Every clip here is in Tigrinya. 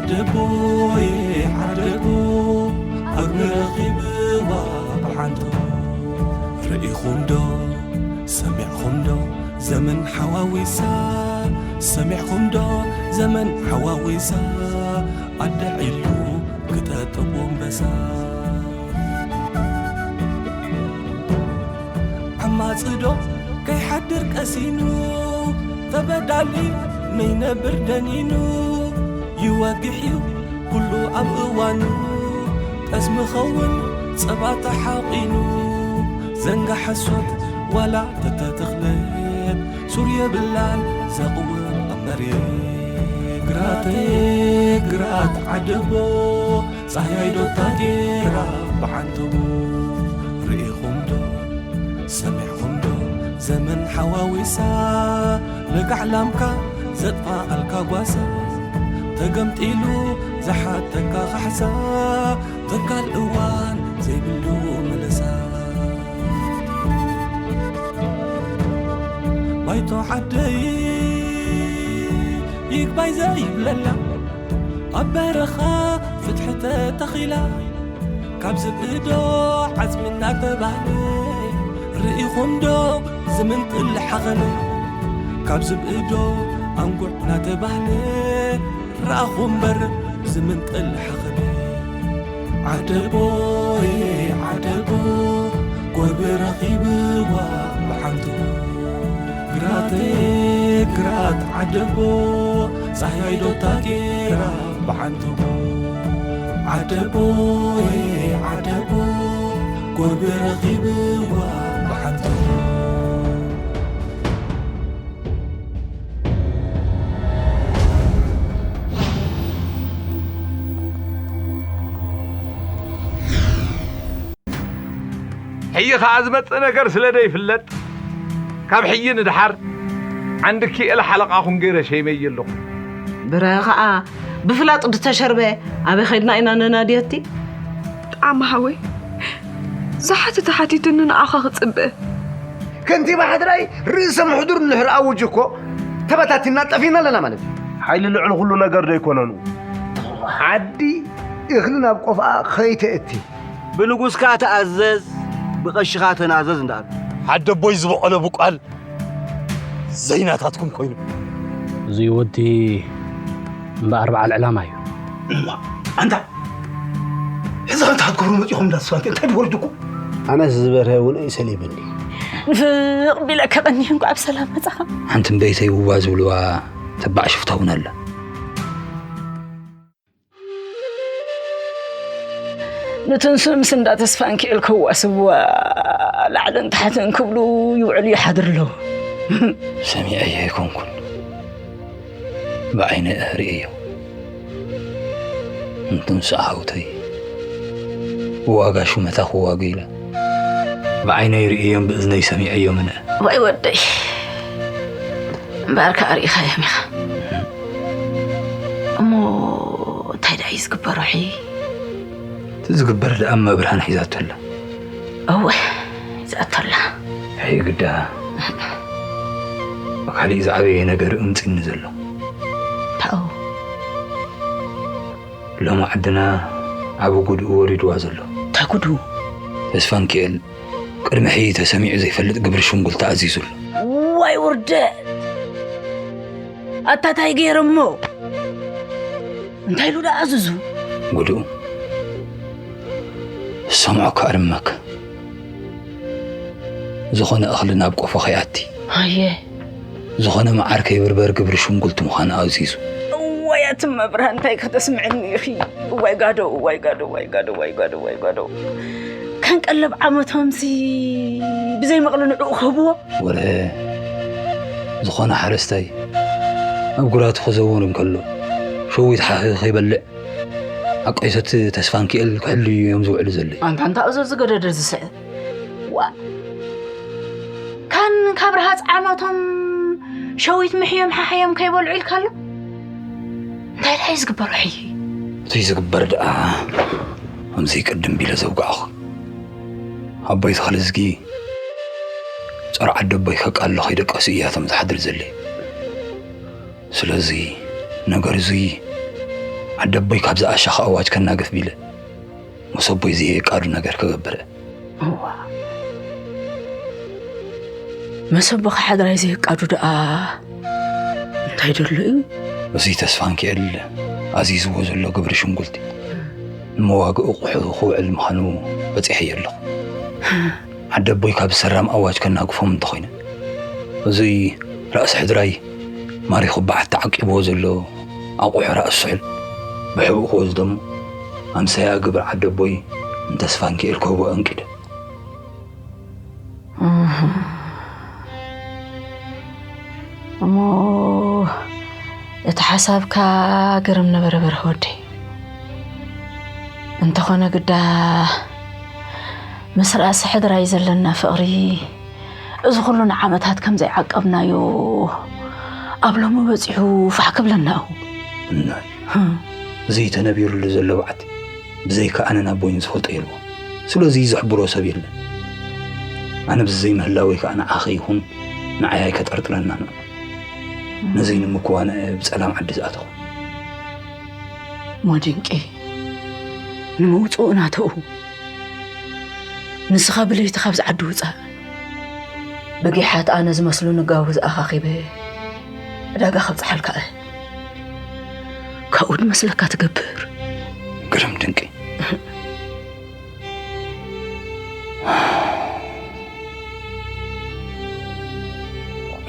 ዓደቦ ዓደቦ ኣግሪ ረኺብዋ ብሓንቶ ርኢኹም ዶ ሰሚዕኹም ዶ ዘመን ሓዋዊሳ ሰሚዕኹም ዶ ዘመን ሓዋዊሳ ኣደ ዒሉ ክጠጥቦ ኣንበሳ ዓማጽዶ ከይሓድር ቀሲኑ ተበዳሊ መይነብር ደኒኑ ይወግሕ እዩ ኩሉ ኣብ እዋኑ ጠስሚ ኸውን ጸባ ተሓቒኑ ዘንጋ ሓሶት ዋላ ተተተኽለት ሱር የብላን ዘቕውም ኣብ መሬት ግራተይ ግራት ዓደቦ ጻህያይ ዶ ታጌራ ብዓንተቦ ርኢኹም ዶ ሰሚዕኹም ዶ ዘመን ሓዋዊሳ ለጋዕ ላምካ ዘጥፋኣልካ ጓሳ ተገምጢሉ ዝሓተካ ካሕሳ ተካል እዋን ዘይብሉ ምልሳ ባይቶ ዓደይ ይግባይ ዘይብለላ ኣብ በረኻ ፍትሒ ተተኺላ ካብ ዝብእዶ ዓጽሚ እናተባህለ ርኢኹም ዶ ዝምንጥል ሓኸነ ካብ ዝብእዶ ኣንጉዕ እናተባህለ ረኣኹ እምበር ዝምንጥል ሓኸነ ዓደቦ ዓደቦ ጎርቢ ረኺብዋ ብሓንቱ ግራት ግራት ዓደቦ ጻህያይ ዶ ታጌራ ብሓንቱ ዓደቦ ዓደቦ ጎርቢ ረኺብዋ ብሓንቱ ሕጂ ኸኣ ዝመጽእ ነገር ስለ ዘይፍለጥ፣ ካብ ሕጂ ንደሓር ዓንዲ ኪኤል ሓለቓኹም ገይረ ሸይመዮ ኣለኹ። ብረ ኸኣ ብፍላጥ ዝተሸርበ ኣበይ ኸድና ኢና ነናድዮ እቲ? ጣዕሚ ሃወይ፣ ዝሓተተ ሓቲቱኒ ንዓኻ ክጽበ። ከንቲባ ሕድራይ ርእሰ ምሕዱር እንድሕር ኣውጁ እኮ ተበታቲና ጠፊና ኣለና ማለት እዩ። ሓይሊ ልዕሊ ኩሉ ነገር ዶ ኣይኮነኑ? ዓዲ እኽሊ ናብ ቆፍኣ ኸይተእቲ። ብንጉስካ ተኣዘዝ፣ ብቐሽኻ ተናዘዝ እንዳበሉ። ሓደ ኣቦይ ዝበቖለ ብቋል ዘይናታትኩም ኮይኑ። እዚ ወዲ እምበኣር በዓል ዕላማ እዩ። እማ፣ ኣንታ፣ እዚ ኸ እንታይ ክትገብሩ መጺኹም እንዳ ተስፋንኪ? እንታይ ድወርድኩም? ኣነስ ዝበርሀ እውን ኣይሰሊብኒ። ንፍቕ ቢለካ ቀኒየ እንኳ ኣብ ሰላም መጻኻ። ሓንቲ እምበይተይ ውዋ ዝብልዋ ተባዕ ሽፍታ እውን ኣላ። ንትንሱ ምስ እንዳ ተስፋንኪኤል ከዋስብዋ ላዕልን ታሕትን ክብሉ ይውዕሉ ይሓድሩ ኣለዉ። ሰሚዐዮ ኣይኮንኩን፣ ብዓይነ ርእየዮ። ንትንሱ ሓውተይ ብዋጋ ሹመታ ክዋጉ ኢለ ብዓይነይ ርእየዮም ብእዝነይ ሰሚዐዮም እነ። ዋይ ወደይ፣ እምበኣር ከኣ ርኢኻዮም ኢኻ። እሞ እንታይ ደኣ እዩ ዝግበሮ ሕጂ? እቲ ዝግበር ደኣ እመ ብርሃን ሒዛቶ ኣላ። እወ፣ ሒዛቶ ኣላ። ሕጂ ግዳ ካሊእ ዝዓበየ ነገር እምጺኒ ዘሎ። ታው። ሎሚ ዓድና ዓቢ ጉድኡ ወሪድዋ ዘሎ። እንታይ ጉድኡ? ተስፋንኪኤል ቅድሚ ሕጂ ተሰሚዑ ዘይፈልጥ ግብሪ ሽንጉል ተኣዚዙ ኣሎ። ዋይ ውርደት! ኣታ ታይ ገይረ እሞ? እንታይ ኢሉ ደኣ ኣዝዙ? ጉድኡ ዝሰምዖ ከኣ ድመክ። ዝኾነ እኽሊ ናብ ቆፎ ከይኣቲ። ኣየ። ዝኾነ መዓር ከይብርበር ግብሪ ሽንጉልቲ ምዃኑ ኣዚዙ። እዋይ ኣቲ መብርሃን እንታይ ከተስምዕኒ ኢኺ? እዋይ ጋዶ፣ እዋይ ጋዶ፣ እዋይ ጋዶ፣ እዋይ ጋዶ፣ እዋይ ጋዶ። ከም ቀለብ ዓመቶምሲ ብዘይ መቕሊ ንዕኡ ክህብዎ? ወረ ዝኾነ ሓረስታይ ኣብ ግራቱ ክዘውር እንከሎ ሸዊት ሓኺ ከይበልዕ ኣቆይቶት ተስፋንኪኤል ክሕልዩ እዮም ዝውዕሉ ዘለዩ። ኣንታ፣ ኣንታ እዞ ዝገደደ ዝስዕብ። ዋ! ካን ካብ ረሃጽ ዓመቶም ሸዊት ምሕዮም ሓሓዮም ከይበልዑ ኢልካ ኣሎ? እንታይ ደኣ እዩ ዝግበር ውሕይ? እቲ ዝግበር ደኣ ከምዚ ቅድም ቢለ ዘውጋዕኹ። ኣቦይ ተኽለዝጊ ጾር ዓዲ ኣቦይ ከቃሎ ከይደቀሱ እያቶም ዝሓድር ዘለዩ። ስለዚ ነገር እዙይ ዓደቦይ ካብዚ ኣሻኻ ኣዋጅ ከናግፍ ቢለ፣ መሰቦይ ዘየቃዱ ነገር ክገብር። እዋ፣ መሰቦኻ ሕድራይ ዘየቃዱ ደኣ እንታይ ደሎ እዩ? እዚ ተስፋንኪኤል ኣዚዝዎ ዘሎ ግብሪ ሽንጉልቲ ንመዋግኢ ቁሑ ክውዕል ምዃኑ በጺሐዮ ኣለኹ። ዓደቦይ ካብ ሰራም ኣዋጅ ከናግፎም እንተኾይነ፣ እዚ ራእሲ ሕድራይ ማሪኹ በዓቲ ዓቂብዎ ዘሎ ኣቑሑ ራእሲ ስሑል ብሕቡእ ክወስዶ እሞ፣ ኣምሳያ ግብሪ ዓደቦይ ንተስፋንኪኤል ክህቦ ኣንቂደ። እህ። እሞ እቲ ሓሳብካ ግርም ነበረ በርሀ ወደይ። እንተኾነ ግዳ ምስ ራእሲ ሕድራይ ዘለና ፍቕሪ እዚ ኩሉ ንዓመታት ከም ዘይዓቀብናዮ ኣብ ሎሚ በጺሑ ፋሕ ክብለና እዩ። እናይ፣ ህም። እዚ ተነቢሩሉ ዘሎ በዓቲ ብዘይካ ኣነን ኣቦይን ዝፈልጦ የልቦን። ስለዚ ዘሕብሮ ሰብ የለን። ኣነ ብዚ ዘይምህላወይ ከኣ ንዓኺ ይኹን ንዓይ ኣይከጠርጥረናን ኣሎ። ነዚ ንምክዋነ ብጸላም ዓዲ ዝኣተኹ። ሞዲንቂ፣ ንመውጽኡ ናተኡ። ንስኻ ብለይቲ ካብዚ ዓዲ ውጻእ። ብጊሓት ኣነ ዝመስሉ ንጋቡ ዝኣኻኺበ ዕዳጋ ከብጽሓልካ እየ። ካብኡ ድመስለካ ትገብር። ግርም ድንቂ።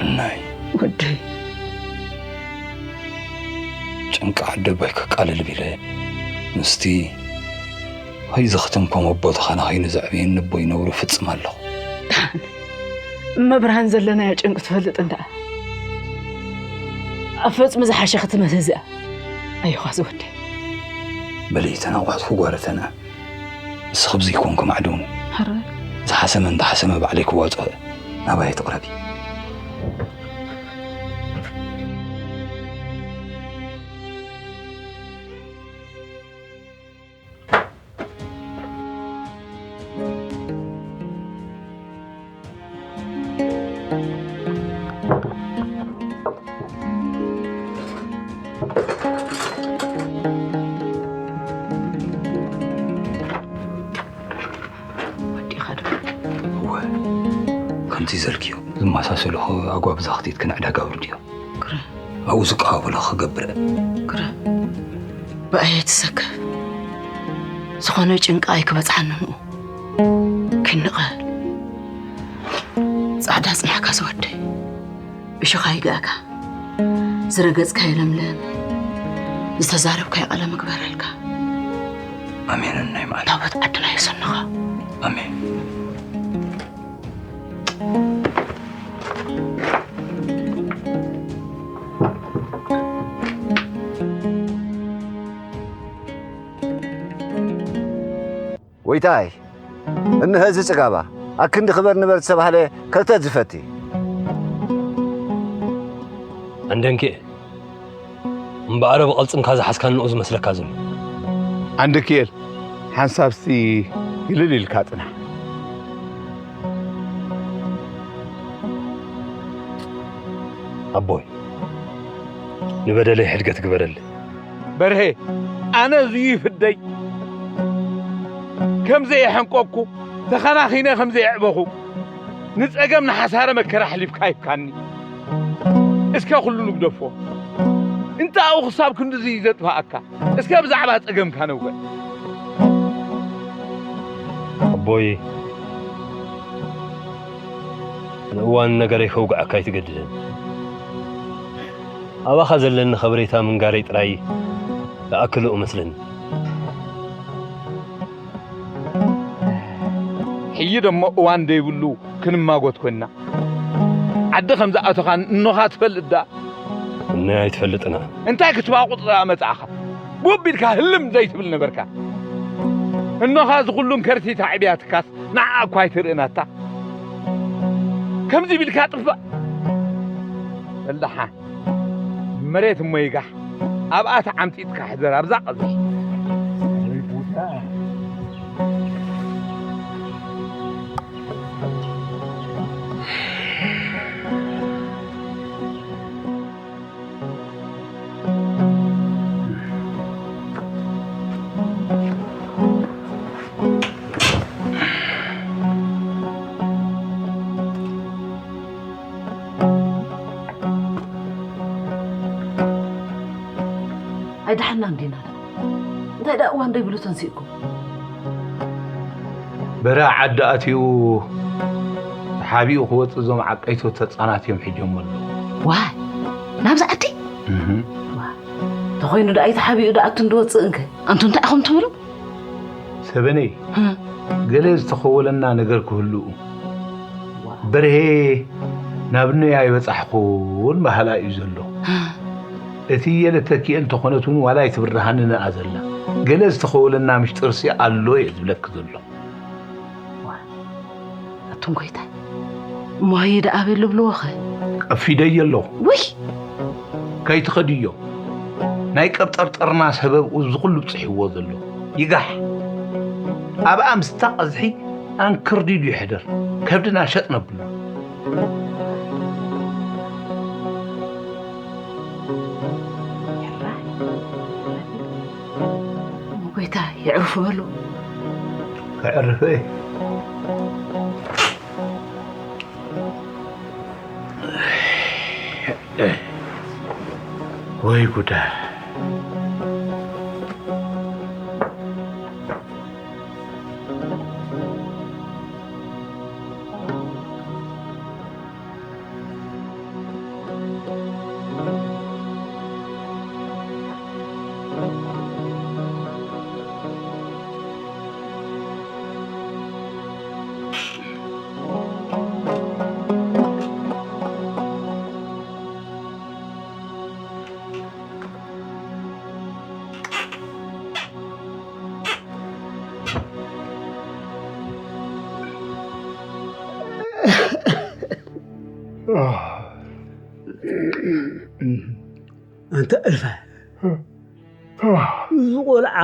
እናይ፣ ወደይ። ጭንቂ ዓደቦይ ከቃልል ቢለ ምስቲ ኸይዘኽትም ከም ኣቦ ተኻናኺኑ ዘዕብየኒ ኣቦይ ነብሩ ፍጽም ኣለኹ። እመ ብርሃን ዘለናዮ ጭንቂ ትፈልጥ እንዳ። ኣብ ፈጽሚ ዝሓሸ ክትመት እዚኣ። ኣይኳ ዝወደይ። በሊ ተናቑሕትኩ ጓረተና። ንስኺ ብዘይኮንኩም ኣዕድውኒ። ሐረ። ዝሓሰመ እንተሓሰመ ባዕለይ ክዋፅኦ እየ። ናባይ ትቕረቢ። ወዲኻ ዶ? እወ፣ ከምቲ ዘልክዮ ዝመሳሰሉ ኣጓብዛ ክትይት ክንዕዳጋ ውርድዮ። ግረ። ኣብኡ ዝቀባበሎ ክገብር። ግረ። ብኣየ ትሰከፍ። ዝኾነ ጭንቂ ኣይክበጽሓኒ ንኡ። ክንቐ። ጻዕዳ ጽናሕካ ዝወደይ። እሾኻ ይግኣካ። ዝረገጽካዮ ለምለም። ዝተዛረብካዮ ቀለም ይግበረልካ። ኣሜን። ናይ መዓል። ታቦት ዓድና የሰንኻ። ኣሜን። ጎይታይ፣ እንሀ እዚ ጽጋባ፣ ኣክንዲ ክበር ንበር ዝተባህለ ከርተት ዝፈቲ። ኣንደንኬ፣ እምበኣረ ብቐልጽምካ ዝሓዝካኒ ንኡ ዝመስለካ ዘሎ። ኣንድክኤል፣ ሓንሳብሲ ግልል ኢልካ ጽናሕ። ኣቦይ፣ ንበደለይ ሕድገት ግበረለይ። በርሄ፣ ኣነ እዚ ይፍደይ ከም ዘየሐንቆኩ፣ ተኸናኺነ ከም ዘየዕበኹ፣ ንጸገም ንሓሳረ መከራ ኣሕሊፍካ ሂብካኒ። እስከ ኩሉ ንግደፎ። እንተ ኣብኡ ክሳብ ክንድዚ እዩ ዘጥፍኣካ። እስከ ብዛዕባ ጸገምካ ነውግዕ። ኣቦይ፣ ንእዋን ነገረይ ከውግዓካ ኣይትገድደኒ። ኣባኻ ዘለኒ ከበሬታ ምንጋረይ ጥራይ ዝኣክሎ እመስለኒ። ሕጂ ደሞ እዋን ደይብሉ ክንማጎት ኮይንና። ዓዲ ከም ዝኣተኻን እኖኻ ትፈልጥ ደኣ? እነ ኣይትፈልጥና። እንታይ ክትባቑጥ ደኣ መጻእኻ? ቡብ ኢልካ ህልም ዘይትብል ነበርካ። እኖኻ እዚ ኩሉ እንከርቲት ኣዕብያትካስ ንዓኣ እኳ ኣይትርእን ኣታ። ከምዚ ቢልካ ጥፋእ። በል ደሓን። መሬት እሞ ይጋሕ። ኣብኣ ተዓምጢጥካ ሕደር፣ ኣብዛ ቀዝሕ። ደሓና እንዲና ዶ? እንታይ ደኣ እዋን ደይብሉ ተንሲእኩም? በረኻ ዓዲ ኣትዩ ተሓቢኡ ክወጽእ እዞም ዓቀይቶት ተጻናት እዮም ሒጆሞ ኣለዉ። ዋይ፣ ናብዚ ዓዲ? እህ። ዋ፣ ተኾይኑ ደኣ ተሓቢኡ ደኣ ኣቱ እንድወጽእ እንከ? ኣንቱ እንታይ ኢኹም ትብሉ? ሰበነይ፣ እ። ገለ ዝተኸወለና ነገር ክህሉ። ዋ። በርሄ ናብ እኖይ ኣይበጻሕኩን በሃላ እዩ ዘሎ። እ። እቲ የለ ተኪኤ እንተኾነት እውን ዋላ ኣይትብርሃንን እያ ዘላ። ገለ ዝተኸወለና ምሽጥርሲ ኣሎ እየ ዝብለኪ ዘሎ። ዋ፣ ኣቱም ጎይታይ፣ እሞ ሃየ ደኣ ኣበይ ልብልዎኸ? ቀፊደዮ ኣለኹ። ውይ! ከይትኸድዮ። ናይ ቀብጠርጠርና ሰበብ እዚ ኩሉ ብጽሕዎ ዘሎ። ይጋሕ። ኣብኣ ምስታ ቀዝሒ ኣንክርዲዱ ይሕደር። ከብድና ሸጥ ነብሎ። ጎይታ የዕርፉ በሉ። ከዕርፈ። ወይ ጉዳ። ኣንታ እልፋ፣ እዚ ቆልዓ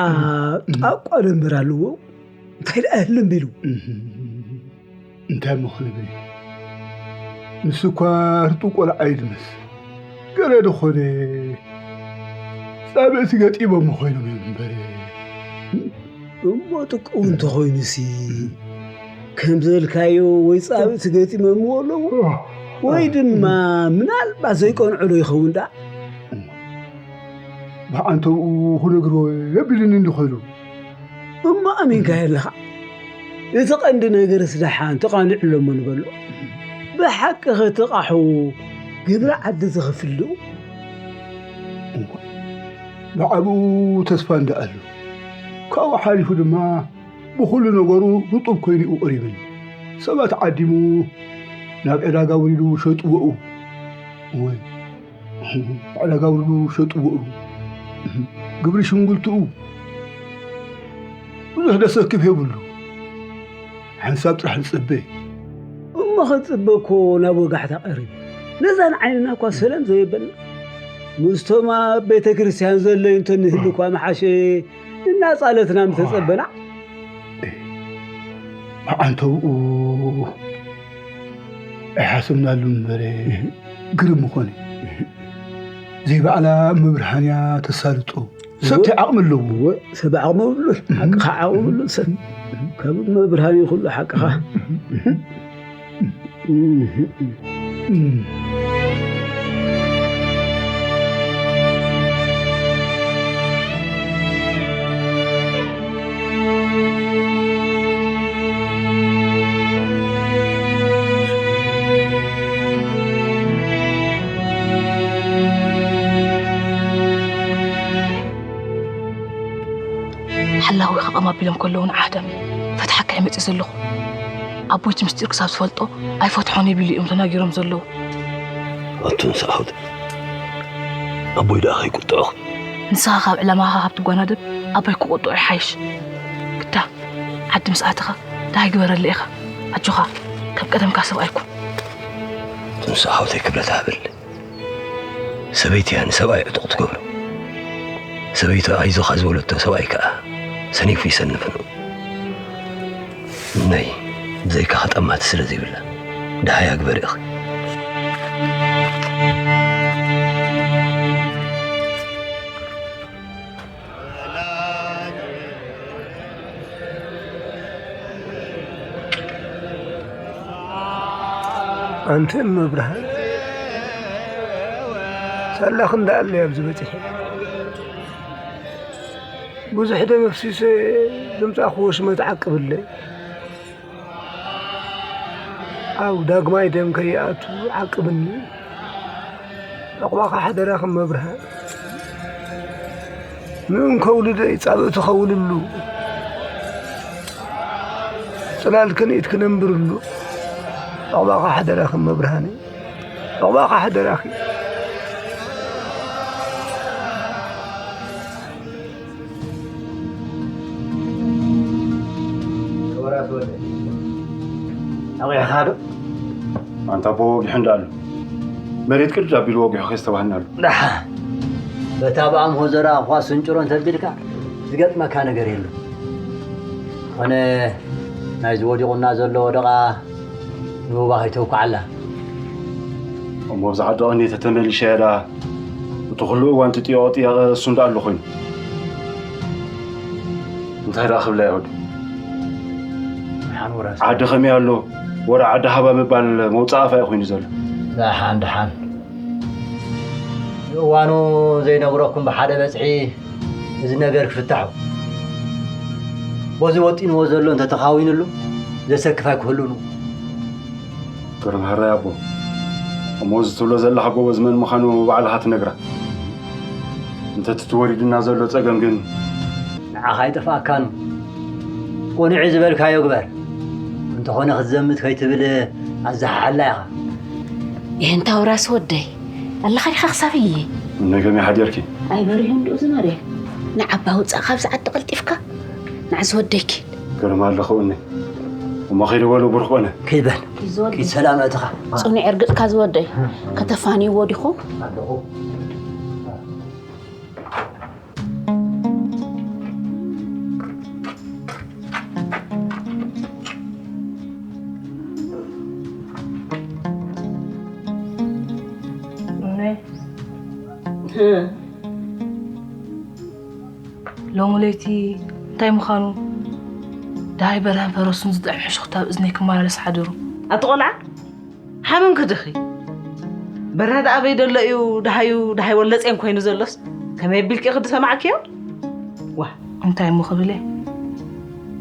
ጣቋ ደንበር ኣለዎ። እንታይ ደኣ ህልም ቢሉ? እንታይ እሞ ክንብል? ንሱ እኳ ርጡብ ቆልዓ እዩ ዝመስል። ገለ ዝኾነ ጻብእቲ ገጢሞሞ ኮይኖም እዮም እምበር። እሞ ጥቅኡ እንተኾይኑሲ፣ ከም ዝበልካዮ ወይ ጻብእቲ ገጢሞምዎ ኣለዉ፣ ወይ ድማ ምናልባት ዘይቀንዖ ዶ ይኸውን ደኣ? ብዓንተብኡ ክነግሮ የብልኒ እንዲ ኮይኑ። እሞ ኣሚንካዮ ኣለኻ። እቲ ቀንዲ ነገርስ ደሓን ተቓኒዑ ኣሎ እሞ ንበሎ። ብሓቂ ከተቓሑ ግብሪ ዓዲ ዝኸፍል ዶ? እሞ ብዓብኡ ተስፋ እንዳ ኣሎ። ካብኡ ሓሊፉ ድማ ብኹሉ ነገሩ ርጡብ ኮይኑ እዩ ቀሪብኒ። ሰባት ዓዲሙ ናብ ዕዳጋ ውሪዱ ሸጥዎ እዩ። እወ፣ ዕዳጋ ውሪዱ ሸጥዎ እዩ። ግብሪ ሽንጉልትኡ ብዙሕ ደሰክፍ የብሉ። ሓንሳብ ጥራሕ ዝጽበ። እሞ ክጽበ እኮ ናብ ወጋሕታ ቀሪቡ። ነዛን ዓይንና እኳ ሰላም ዘየበልና። ምስቶም ኣብ ቤተ ክርስቲያን ዘለዩ እንተንህሉ እኳ መሓሸ እናጻለትና ምተጸበና። ብዓንተብኡ ኣይሓሰብናሉ እምበረ ግርም ምኾነ። ዘይባዕላ እመ ብርሃን እያ ተሳልጦ። ሰብ እንታይ ዓቕሚ ኣለዎ? እወ፣ ሰብ ዓቕሚ የብሉን። ሓቅኻ ዓቕሚ የብሉን ሰብ። ካብ እመ ብርሃን እዩ ኩሉ ሓቅኻ። ሓላዊ ከቐም ኣቢሎም ከለዉ ንዓህዳም ፈትሓካ እየ መፂእ ዘለኹ። ኣቦይቲ ምስጢር ክሳብ ዝፈልጦ ኣይፈትሖን እየ ቢሉ እዮም ተናጊሮም ዘለዉ። ኣቱም ሰዓውት፣ ኣቦይ ደኣ ከይቁጥዑ። ንስኻ ካብ ዕላማኻ ካብ ትጓናደብ ኣቦይ ክቁጥዑ ይሓይሽ። ግዳ ዓዲ ምስ ኣተኻ ደሃይ ግበረለ ኢኻ። ኣጆኻ፣ ከም ቀደምካ ሰብኣይ ኩን። ኣቱም ሰዓውተይ ክብረት ሃበለይ። ሰበይቲ እያ ንሰብኣይ ዕጡቕ ትገብሮ። ሰበይቱ ኣይዞኻ ዝበለቶ ሰብኣይ ከኣ ሰኒፉ ይሰንፍ ነው። እነይ ብዘይካኻ ጠማቲ ስለ ዘይብላ ደሃያ ግበሪ ኢኺ። ኣንቲ እመ ብርሃን፣ ሳላ ክንደኣ ኣለይ ኣብዚ በጺሐ። ብዙሕ ደም ኣፍሲሰ ዘምጻእክዎ ሽመት ዓቅብለይ። ኣብ ዳግማይ ደም ከይኣቱ ዓቅብኒ። ዕቑባኻ ሓደራኺ መብርሃ። ንእንከውልደይ ጻብእቲ ከውልሉ። ጽላልክን ኢድክን ኣንብርሉ። ዕቑባኻ ሓደራኺ መብርሃኒ። ዕቑባኻ ሓደራኺ። ክቡራት ወደይ፣ ነቒሕኻ ዶ? ኣንታ ኣቦ ወጊሑ እንዳ ኣሎ። መሬት ቅድድ ኣቢሉ ወጊሑ ከየስተባህልና ኣሎ። ደሓን። በታ ብኣምሆ ዘረኣኹዋ ስንጭሮ እንተቢልካ ዝገጥመካ ነገር የሎ። ኮነ ናይዚ ወዲቑና ዘሎ ወደቓ ንቡባ ከይተውክዓላ። እሞ ብዛ ዓዲ ቐንየ ተተመሊሸ እያ ደኣ፣ እቲ ኩሉ እዋን ትጥየቖ ጥያቐ እሱ እንዳ ኣሎ ኮይኑ። እንታይ ደኣ ክብላ እየ ወዲ? ደሓን ውረስ። ዓዲ ከመይ ኣሎ? ወረ ዓዲ ሃባ ምባል መውጻእ ኣፋ እዩ ኮይኑ ዘሎ። ደሓን፣ ደሓን። ንእዋኑ ዘይነግረኩም ብሓደ በጽሒ እዚ ነገር ክፍታሕ እዩ። በዚ ወጢንዎ ዘሎ እንተተኻዊንሉ ዘሰክፍ ኣይክህሉን እዩ። ግርም ሕራይ ኣቦ። እሞ እዚ ትብሎ ዘለኻ ጎበዝ መን ምዃኑ ባዕልኻ ትነግራ። እንተ እቲ ተወሪዱና ዘሎ ጸገም ግን ንዓኻ ኣይጠፍኣካን እዩ። ቁኑዕ ዝበልካዮ ግበር። እንተኾነ ክትዘምት ከይትብል ኣዘሓሕላ ኢኻ። ይህንታ ውራስ ወደይ፣ ኣለኻ ዲኻ ክሳብ እየ? እነ ከመይ ሓዲርኪ? ኣይበሪሁን ዶ ዝናርያ? ንዓባ ውጻእ ካብዚ ዓዲ ቀልጢፍካ። ንዓዚ ወደይኪ። ገርማ ኣለኹ እነ። እሞ ኸይደ በሉ ብሩኽ ኾነ። ኪድ በል። ይዞል። ኪድ ሰላም እትኻ። ጽኑዕ እርግጽካ ዝወደይ። ከተፋንይዎ ዲኹም? ኣለኹ። እነ። ሎሚ ለይቲ እንታይ ምዃኑ ደሃይ በርሀን ፈረሱን ዝጥዕም ሕሹኽታ ኣብ እዝነይ ክመላለስ ሓዲሩ። ኣቲ ቖልዓ፣ ሓመንኪ ድኺ? በርሀ ደኣ ኣበይ ደሎ እዩ ደሃዩ ደሃይ ወለጼን ኮይኑ ዘሎስ? ከመይ ኣቢልኪ ኢኺ ዝሰማዕክዮ? ዋ። እንታይ እሞ ክብል እየ?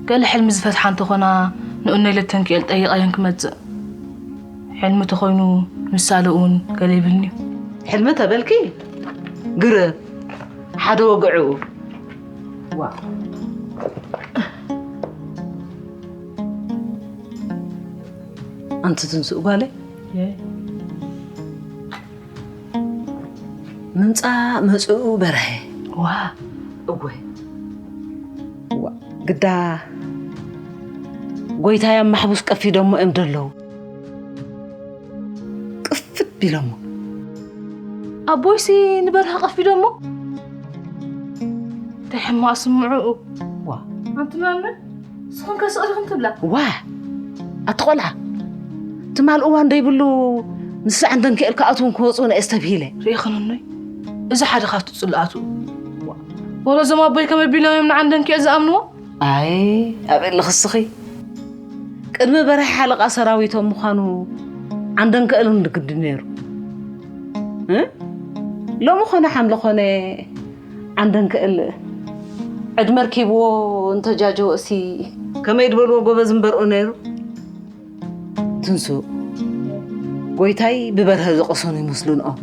ገለ ሕልሚ ዝፈትሓ እንተኾና ንኡነይ ለተንኪኤል ጠይቐየን ክመጽእ። ሕልሚ ተኾይኑ ምሳሌ እውን ገለ ይብልኒ እዩ። ሕልሚ ተበልኪ? ግርም። ሓደ ወግዕኡ። ዋ። ኣንቲ ትንስኡ ጓለይ? የ። ምምጻእ መጽኡ በርሀ። ዋ። እወ። ዋ። ግዳ ጎይታይ ኣብ ማሕቡስ ቀፊዶሞ እዮም ደለዉ። ቅፍት ቢሎሞ። ኣቦይሲ ንበርሀ ቀፊዶሞ? እንታይ ሕማቕ ስምዑ። ዋ። ኣንቲ ማመ፣ ንስኹም ከ ስቕ ኢልኩም ትብላ? ዋ። ኣቲ ቖልዓ። ትማል እዋን ደይብሉ ንሳ ዓንደን ክእል ክኣትውን ክወፁን እየ ዝተብሂለ። ርኢኽንኖይ? እዚ ሓደ ካብቲ ጽልኣቱ። ወረ እዞም ኣቦይ ከመይ ቢሎም እዮም ንዓንደን ክእል ዝኣምንዎ? ኣይ፣ ኣብ እሊ ክስኺ። ቅድሚ በርሀ ሓለቓ ሰራዊቶም ምዃኑ ዓንደን ክእልን ግዲ ነይሩ። እ? ሎሚ ኾነ ሓምለ ኾነ ዓንደን ክእል ዕድመ ርኪብዎ እንተጃጀወ እሲ ከመይ ድበልዎ ጎበዝ እምበርኡ ነይሩ። ትንሱ፣ ጎይታይ ብበርሀ ዝቐሰኑ ይመስሉንኦም።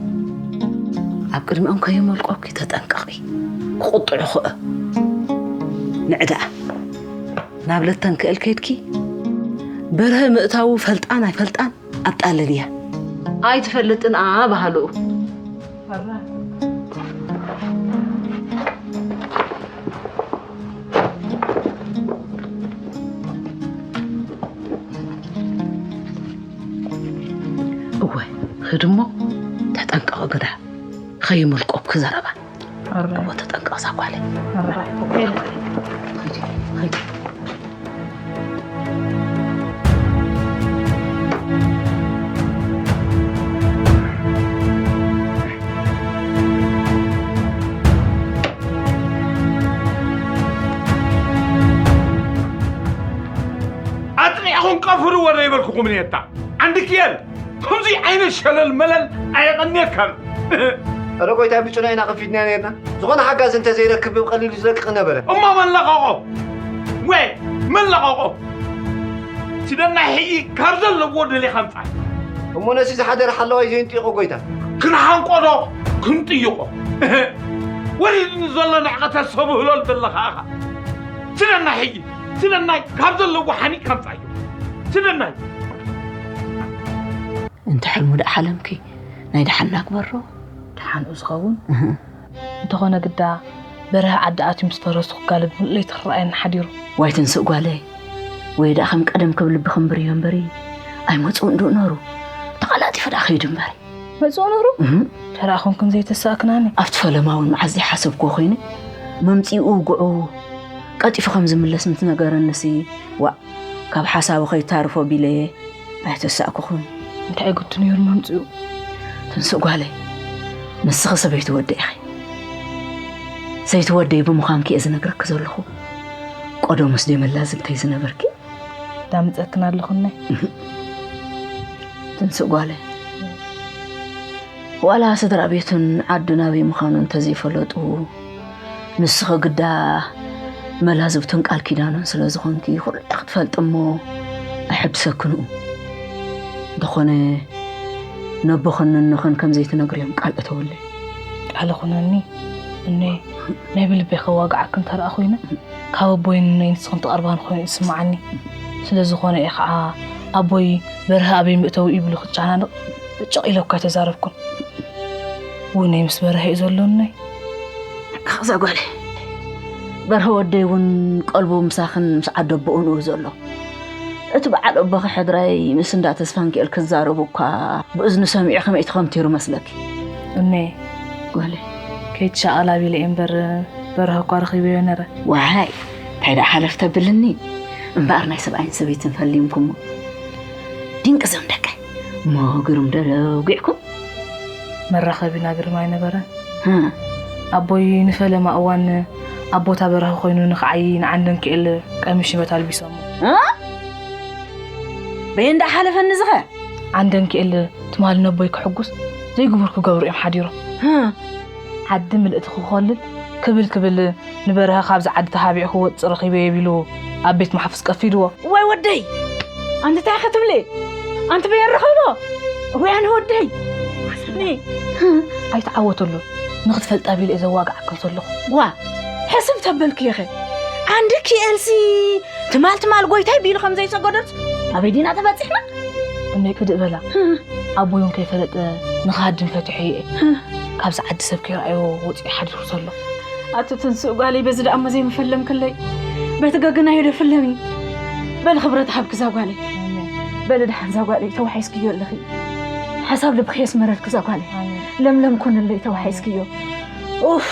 ኣብ ቅድሚኦም ከይመልቆኪ ተጠንቀቒ። ክቑጥዑ ኽእ። ንዕድኣ። ናብ ለተን ክእል ከይድኪ፣ በርሀ ምእታዉ ፈልጣን ኣይፈልጣን ኣጣልልያ። ኣይትፈልጥን ኣ በሃልኡ። እወ፣ ኽድሞ ተጠንቀቕ ግዳ፣ ኸይምልቆብኪ ዘረባ። ኣረ። እወ፣ ተጠንቀቕ እዛ ጓለይ። ኣረ። ኸይዲ፣ ኸይዲ። ኣጥኒዕኹም ቀፍርዎ ዘይበልኩኹም እኔታ። ዓንዲ ክየል፣ ከምዚ ዓይነት ሸለል መለል ኣየቐንየካን። ኧረ ጎይታ፣ ብጭኖ ኢና ከፊትና ነርና። ዝኾነ ሓጋዚ እንተዘይረክብ ብቐሊሉ ዝለቅቕ ነበረ። እሞ መን ለቐቖ? ወይ መን ለቐቖ? ስደናይ ሕጂ ካብ ዘለዎ ደሊኻ ኣምጻእ። እሞ ነዚ ዝሓደረ ሓለዋይ ዘይንጥይቖ ጎይታ? ክንሓንቆ ዶ ክንጥይቖ? ወሪድኒ ዘሎ ንዕቐት ኣስተብህሎሉ ዘለኻ ኢኻ። ስደናይ ሕጂ፣ ስደናይ ካብ ዘለዎ ሓኒቕካ ኣምጻዮ። ስደናይ። እንተ ሕልሙ ደኣ ሓለምኪ ናይ ደሓን ናግበሮ። ደሓንኡ ዝኸውን እንተኾነ ግዳ በረሀ ዓዲ ኣትዩ ምስ ፈረሱ ክጋለብ ለይቲ ክረኣየኒ ሓዲሩ። ዋይ ትንስእ ጓለይ፣ ወይ ደኣ ከም ቀደም ክብ ልቢ ከንብርዮ እምበሪ ኣይመጽኡን ዶ ነሩ። ተቐላጢፈ ደኣ ከይዱ እምበሪ። መጽኡ ነሩ? እህ፣ ተረኣኹምኩም ዘይተሳእክናኒ። ኣብቲ ፈለማ እውን መዓዝ ዘይሓሰብክዎ ኮይነ መምጺኡ ውግዑ ቀልጢፉ ከም ዝምለስ ምስ ነገረንሲ፣ ዋእ፣ ካብ ሓሳቡ ከይታርፎ ቢለየ ኣይተሳእኩኹን። እንታይ ግዲ ነይሩ መምጽኡ? ትንስእ ጓለይ፣ ንስኺ ሰበይቲ ወደይ ኢኺ። ሰይቲ ወደይ ብምዃንኪ እየ ዝነግረኪ ዘለኹ። ቀደሙስ ድዮ መላዝብተይ ዝነበርኪ? ዳምጸክን ኣለኹኒ። ትንስእ ጓለይ፣ ዋላ ስድራ ቤቱን ዓዱን ኣበይ ምዃኑ እንተዘይፈለጡ፣ ንስኺ ግዳ መላዝብቱን ቃል ኪዳኑን ስለ ዝኾንኪ፣ ኩሉ ክትፈልጢ እሞ ኣይሕብሰክንኡ። እንተኾነ፣ ነቦኽን ንኖኽን ከም ዘይትነግርዮም ቃል እተወለይ። ቃል ኩነኒ እኔ፣ ናይ ብልበይ ከዋግዓክን ተረኣ ኮይነ፣ ካብ ኣቦይ ንነይ ንስኽን ትቐርባን ኮይኑ ይስምዓኒ። ስለ ዝኾነ እየ ኸዓ ኣቦይ በርሀ ኣበይ ምእተዊ እዩ ብሉ ክትጨናነቕ ብጭቕ ኢለ እኳ ኣይተዛረብኩን። ውነይ ምስ በርሀ እዩ ዘሎ እነይ። ከዛ ጓለይ በርሀ ወደይ እውን ቀልቡ ምሳኽን ምስ ዓደቦኡን እዩ ዘሎ። እቲ በዓል ኣቦኺ ሕድራይ ምስ እንዳ ተስፋንኪኤል ክዛረቡ እኳ ብእዝኑ ሰሚዑ ከመይ ተኸምቲሩ መስለኪ? እነ ጓለይ ከይትሻቐል ኣቢለ እየ እምበር በርሀ እኳ ረኺበዮ ነረ። ዋይ እንታይ ደኣ ሓለፍ ተብልኒ እምበኣር ናይ ሰብኣይን ሰበይትን ፈሊምኩሞ ድንቂ ዘም ደቀ እሞ ግሩም ዶ ኣውጊዕኩም? መራኸቢና ግርማ ኣይነበረን። ኣቦይ ንፈለማ እዋን ኣቦታ በረኻ ኮይኑ ንኽዓዪ ንዓንደንክኤል ቀሚሽ ሽበት ኣልቢሶሞ። በየን ደኣ ሓለፈኒ ዝኸ? ዓንደንክኤል ትማሊ ነቦይ ክሕጉስ ዘይግቡር ክገብሩ እዮም ሓዲሮም። ዓዲ ምልእቲ ክኾልል ክብል ክብል ንበርሀ ካብዚ ዓዲ ተሃቢዑ ክወፅእ ረኺበ የቢሉ ኣብ ቤት ማሕፉስ ቀፊድዎ። እዋይ ወደይ ኣንቲ እንታይ ክትብሊ ኣንቲ በየን ረኸቦ እዋይ ኣነ ወደይ ኣይተዓወተሉ ንክትፈልጣ ቢለ እየ ዘዋግዓክን ዘለኹ። ዋ ሕስብ ተበልክዮ ኸ ዓንዲ ኪኤልሲ ትማል ትማል ጎይታይ ቢሉ ከም ዘይሰገደት ኣበይ ዲና ተበፂሕና? እነይ ቅድእ በላ ኣቦይ እውን ከይፈለጠ ንኻድም ፈቲሐ እየ ካብዚ ዓዲ ሰብ ከይረኣዮ ወፂኡ ሓዲሩ ዘሎ። ኣቲ ትንስእ ጓለይ በዚ ደኣ እሞ ዘይምፈለምክለይ በቲ ገግናዮ ዶ ፍለሚ በሊ ክብረት ሃብኪ እዛ ጓለይ በሊ ደሓን እዛ ጓለይ ተዋሒስክዮ ኣለኺ ሓሳብ ልብኺ የስመረልኪ እዛ ጓለይ ለምለም ኮንለይ ተዋሒስክዮ ኡፍ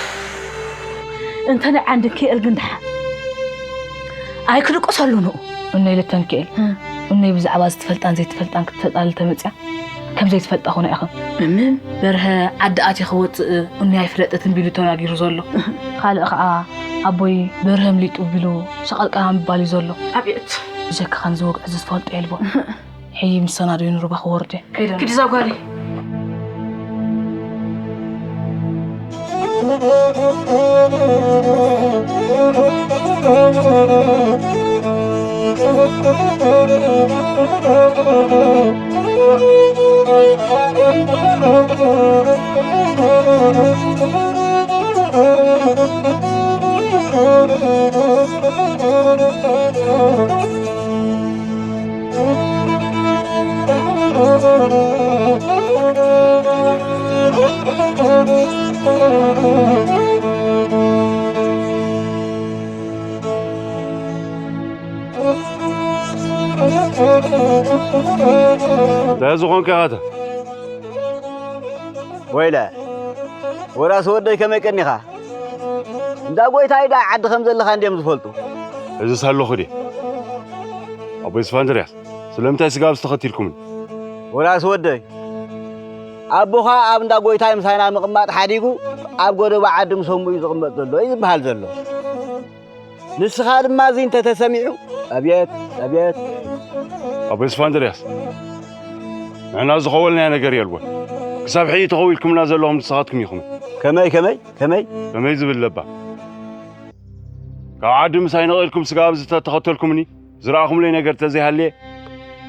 እንተ ደኣ ዓንዲ ክእል ግን ደሓን ኣይክድቅሰሉ ንኡ እነይ ልተንክኤል እነይ ብዛዕባ እዚ ትፈልጣን ዘይትፈልጣን ክትተጣልል ተመፅያ ከም ዘይትፈልጣ ኾነ ኢኽን እምም በርሀ ዓዲ ኣትዩ ክወፅእ እነይ ኣይፍለጠትን ቢሉ ተናጊሩ ዘሎ ካልእ ኸዓ ኣቦይ በርሀ ኣምሊጡ ቢሉ ሸቐልቀላ ምባል እዩ ዘሎ ኣብየት ብጀካ ኸን ዝወግዐ ዝትፈልጦ የልቦ ሕይ ምሰናዶ ይንሩባ ክወርድ እየ ክዲ እዛ ጓለይ እንታይ ዝኾንካ ኢኻ? ወይለ ወራሲ ወደይ ከመይ ቀኒኻ? እንዳ ጎይታይ ደኣ ዓዲ ከም ዘለኻ እንድዮም ዝፈልጡ። ሕዝስ ኣለኹ ድየ? ኣቦይ እስፋንድርያስ፣ ስለምንታይ ስጋብ ዝተኸቲልኩምኒ? ወራሲ ወደይ፣ ኣቦኻ ኣብ እንዳ ጎይታይ ምሳና ምቕማጥ ሓዲጉ ኣብ ጎደቦ ዓዲ ምስ ኣሙ እዩ ዝቕመጥ ዘሎ እዩ ዝበሃል ዘሎ። ንስኻ ድማ እዚ እንተተሰሚዑ ኣብየት ኣብየት ኣቦይ እስፋንድርያስ ንሕና ዝኸወልናዮ ነገር የልቦን ክሳብ ሕጂ ተኸዊልኩምና ዘለኹም ንስኻትኩም ኢኹም ከመይ ከመይ ከመይ? ከመይ ዝብል ለባ? ካብ ዓዲ ምሳይ ነቒልኩም ስጋብ ዝተተኸተልኩምኒ ዝረኣኹምለይ ነገር ተዘይሃልየ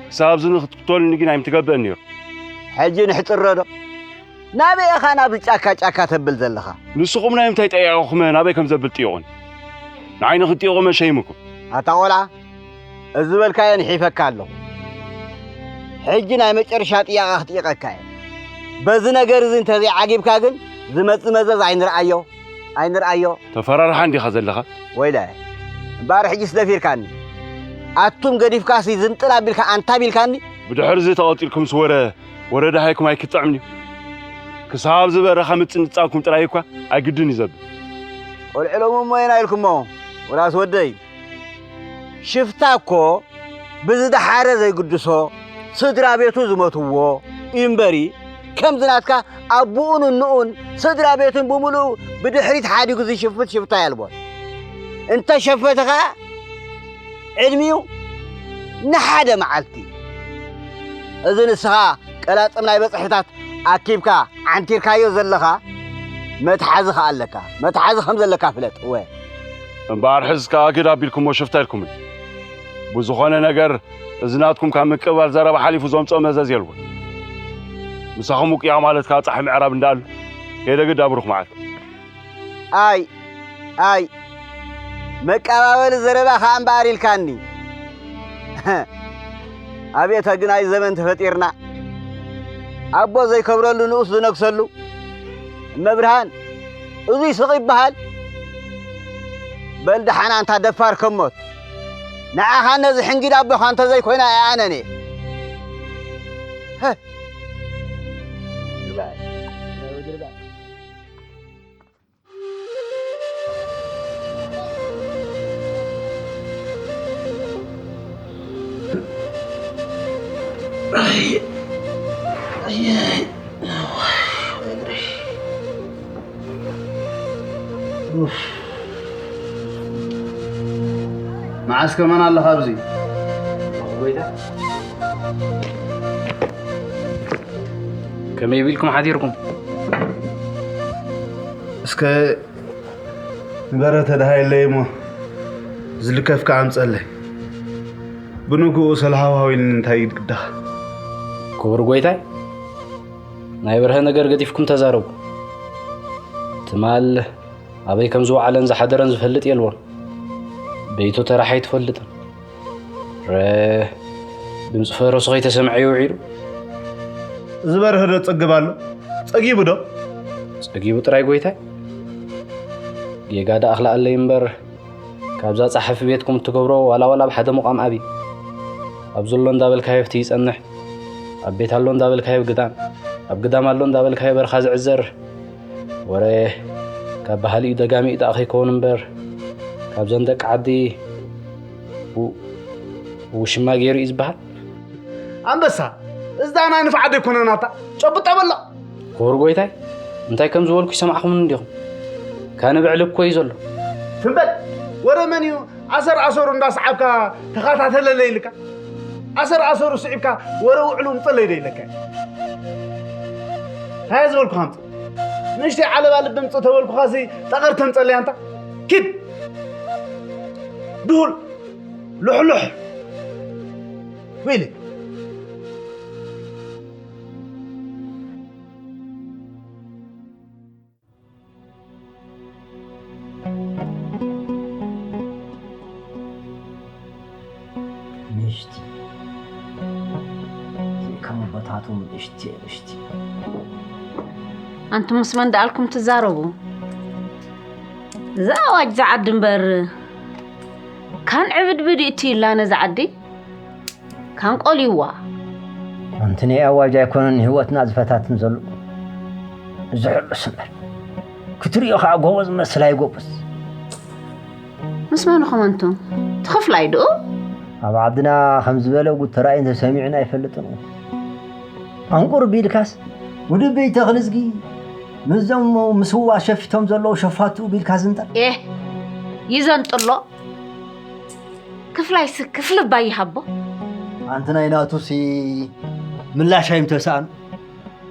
ክሳብ እዚ ንክትክተሉኒ ግን ኣይምትገብእን ነይሩ። ሕጂ ንሕፅረዶ? ናበይ ኢኻ ናብዚ ጫካ ጫካ ተብል ዘለኻ? ንስኹም ናይ ምንታይ ጠያቑኹመ ናበይ ከም ዘብል ጥይቑኒ። ንዓይ ንኽትጥይቑ መን ሸይሙኩም? ኣታ ቆልዓ እዚ ዝበልካዮ ንሒፈካ ኣለኹ። ሕጂ ናይ መጨረሻ ጥያቐ ክጥይቐካ እየ። በዚ ነገር እዚ እንተዘይዓጊብካ ግን ዝመጽእ መዘዝ ኣይንርኣዮ ኣይንርኣዮ። ተፈራርሓ እንዲኻ ዘለኻ። ወይለ እምበኣር ሕጂስ ደፊርካኒ። ኣቱም ገዲፍካሲ ዝንጥል ኣቢልካ ኣንታ ቢልካኒ። ብድሕሪ እዚ ተቐጺልኩምስ ወረ ወረ ደሃይኩም ኣይክጥዕምን እዩ። ክሳብ ዝበረኻ ምጽንጻንኩም ጥራይ እኳ ኣይግድን እዩ ዘብል። ቆልዑ ሎሚ እሞ የና ኢልኩሞ ወላስ ወደይ? ሽፍታ እኮ ብዝደሓረ ዘይግድሶ ስድራ ቤቱ ዝመትዎ እዩ እምበሪ፣ ከምዚ ናትካ ኣቦኡን እኖኡን ስድራ ቤቱን ብምሉኡ ብድሕሪት ሓዲጉ ዝሽፍት ሽፍታ የልቦን። እንተ ሸፈተ ኸኣ ዕድሚኡ ንሓደ መዓልቲ። እዚ ንስኻ ቀላጽም ናይ በጽሕታት ኣኪብካ ዓንቲርካዮ ዘለኻ መትሓዚ ከኣ ኣለካ። መትሓዚ ከም ዘለካ ፍለጥ። እወ። እምበኣር ሕዚ ከኣ ግዳ ኣቢልኩሞ ሽፍታ ኢልኩምኒ። ብዝኾነ ነገር እዚ ናትኩም ካብ ምቅባል ዘረባ ሓሊፉ ዘምጽኦ መዘዝ የልቦን። ምሳኹም ውቅያ ማለት ከኣ ጻሒ ምዕራብ እንዳኣሉ ከይደ ግዳ ብሩኽ መዓልቲ። ኣይ ኣይ መቀባበሊ ዘረባ ከኣ እምበኣር ኢልካኒ። ኣቤት ኣግናይ ዘመን ተፈጢርና። ኣቦ ዘይከብረሉ ንኡስ ዝነግሰሉ። እመብርሃን እዙይ ስቕ ይበሃል? በል ደሓን ኣንታ ደፋር ከሞት። ንዓኻ ነዚ ሕንጊድ ኣቦኻ እንተዘይኮይና ኣየ ኣነን እየ። መዓስ ከማን ኣለኻ ኣብዚ? ከመይ ቢልኩም ሓዲርኩም? እስከ ንበረ ተደሃየለይ እሞ ዝልከፍካ ኣምፀለይ። ብንግኡ ሰልሃው ሃዊልኒ እንታይ ግዳኻ? ክቡር ጎይታይ፣ ናይ በርሀ ነገር ገዲፍኩም ተዛረቡ። ትማል ኣበይ ከም ዝወዓለን ዝሓደረን ዝፈልጥ የልቦን። ቤቱ ተራሕ ኣይትፈልጥን። ረ ድምፂ ፈረሱ ከይተሰምዐ ይውዒሉ። ዝበርሀ ዶ ፀግብ ኣሎ? ፀጊቡ ዶ? ፀጊቡ ጥራይ ጎይታይ። ጌጋ ደኣ ኣኽልኣለይ እምበር ካብዛ ፃሕፊ ቤትኩም እትገብሮ ዋላ ዋላ ኣብ ሓደ ሙቓም ኣብይ ኣብ ዘሎ እንዳበልካዮ ኣብቲ ይፀንሕ፣ ኣብ ቤት ኣሎ እንዳበልካዮ ኣብ ግዳም፣ ኣብ ግዳም ኣሎ እንዳበልካዮ በርኻ ዝዕዘር ወረ ካብ በሃሊኡ ደጋሚኡ ደኣ ከይከውን እምበር ካብዘን ደቂ ዓዲ ው- ውሽማ ገይሩ እዩ ዝበሃል። ኣንበሳ እዛ ናይ ንፍዓት ኣይኮነን ኣታ ጨብጣ በላ። ክቡር ጎይታይ እንታይ ከም ዝበልኩ ይሰማዕኹምን እንዲኹም? ካንብዕ ልብ እኮ እዩ ዘሎ። ትም በል ወረ መን እዩ ኣሰር ኣሰሩ እንዳሰዓብካ ተኸታተለለይ ኢልካ ኣሰር ኣሰሩ ስዒብካ ወረ ውዕሉ ምፀለይ ዶ ኢለካ። እንታይ ዝበልኩኻ ምፅ ንእሽተይ ዓለባ ልቢ ምፅ ተበልኩኻሲ ጠቐር ተምፀለይ ኣንታ ኪድ ድሁል ሉሕሉሕ ዊሊ ምሽቲ ከም ኣቦታቶም እሽቲ እሽቲ ኣንቱምስ መን ደኣልኩም ትዛረቡ? እዛ ኣዋጅ ዝዓዲ እምበር ካን ዕብድብድ ይእትዩላ ነዚ ዓዲ። ካንቆልይዋ። ኣንቲ ናይ ኣዋጅ ኣይኮነን ንህይወትና ዝፈታትን ዘሎ። እዚ ሕሉስ እምበር ክትሪኦ ከዓ ጎቦ ዝመስል ኣይጎብዝ። ምስ መን ኢኹም ኣንቱም? ትኽፍላይ ድኡ? ኣብ ዓድና ከም ዝበለ ጉድ ተራእዩን ተሰሚዑን ኣይፈልጥን እዩ። ኣንቁር ቢልካስ ውድበይ ተኽልዝጊ ምስዞም ምስዋ ሸፊቶም ዘለዉ ሸፋቱ ቢልካ ዝንጠር። ኤህ ይዘንጥሎ። ክፍላይስ ክፍሊ እባ ይሃቦ። ኣንቲ ናይ ናቱሲ ምላሽ ኣይምተስኣን።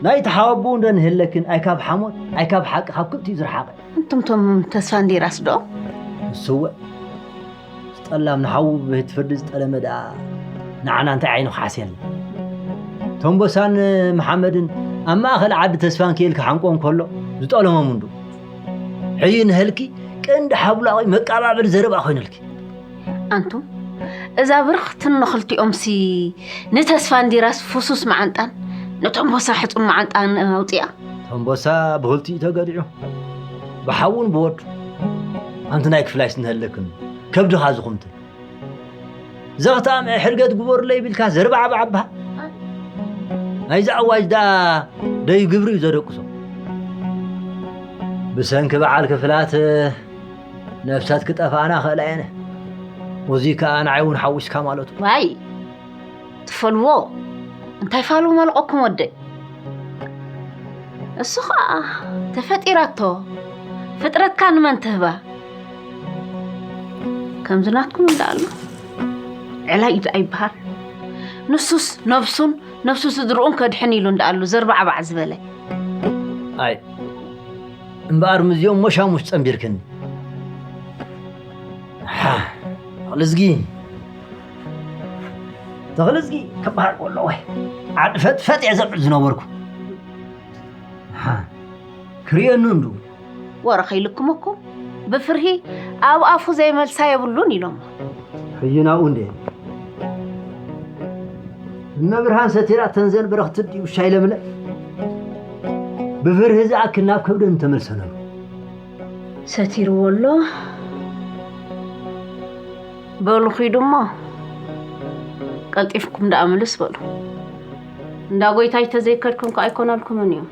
ናይ ተሓወቡ እንዶ ንህለክን ኣይ ካብ ሓሞት ኣይ ካብ ሓቂ ካብ ክልቲኡ ዝረሓቐ። እንቱም ቶም ተስፋ እንዲራስ ዶ? ንስወ ዝጠላም ንሓዉ ብህት ፍርዲ ዝጠለመ ደኣ ንዓና እንታይ ዓይኑ ክሓስየልና? ቶምቦሳን መሓመድን ኣብ ማእኸል ዓዲ ተስፋን ክኢል ክሓንቆ እንከሎ ዝጠለሞም እንዱ ሕዩ ንህልኪ ቀንዲ ሓብላቒ መቃባበሊ ዘረባ ኮይኑልኪ። ኣንቱም እዛ ብርኽትን ንኽልቲኦምሲ ንተስፋ እንዲራስ ፍሱስ መዓንጣን ንቶምቦሳ ሕጹን መዓንጣን ኣውፅኣ። ቶምቦሳ ብኽልቲኡ ተገዲዑ ብሓውን ብወዱ። ኣንቲ ናይ ክፍላይስ ንህለክን ከብድኻ ዝኹምትን ዘኽትኣም ሕርገት ግበሩለይ ቢልካ ዘርባዕባዕ ብሃ ናይዚ ኣዋጅ ደኣ ደዩ ግብሪ እዩ ዘደቅሶ። ብሰንኪ በዓል ክፍላት ነፍሳት ክጠፋኣና ኽእላ የነ። ወዙይ ከኣ ንዓይ እውን ሓዊስካ ማለቱ። ዋይ ትፈልዎ እንታይ ፋሉ መልቆኩም ወደይ። እሱ ኸዓ ተፈጢራቶ ፍጥረትካ ንመን ትህባ? ከምዚ ናትኩም እንዳኣሉ ዕላይ ኢድ ኣይበሃል። ንሱስ ነብሱን ነብሱ ስድርኡን ከድሕን ኢሉ እንዳኣሉ ዘርባዕባዕ ዝበለ። ኣይ እምበኣር ምስዚኦም ሞሻሙሽ ጸንቢርክኒ። ሓ፣ ተኽልዝጊ ተኽልዝጊ ክበሃል ከሎ ወይ ዓዲ ፈጥፈጥ እየ ዘብዕል ዝነበርኩ። ሓ፣ ክርእየኑ እንዱ ወረ ከይልክመኩም ብፍርሂ ኣብ ኣፉ ዘይመልሳ የብሉን ኢሎም። ሕይናኡ እንዴ እመብርሃን ሰቲራ ተንዘን በረኽቲ ድዩ ሻይ ለምለ ብፍርሂ ዝኣክል ናብ ከብደን ተመልሰነሉ። ሰቲርዎ ኣሎ። በሉ ኺዱ እሞ ቀልጢፍኩም ደኣ ምልስ በሉ። እንዳ ጎይታይ ተዘይከድኩም ከ ኣይኮነልኩምን እዩ።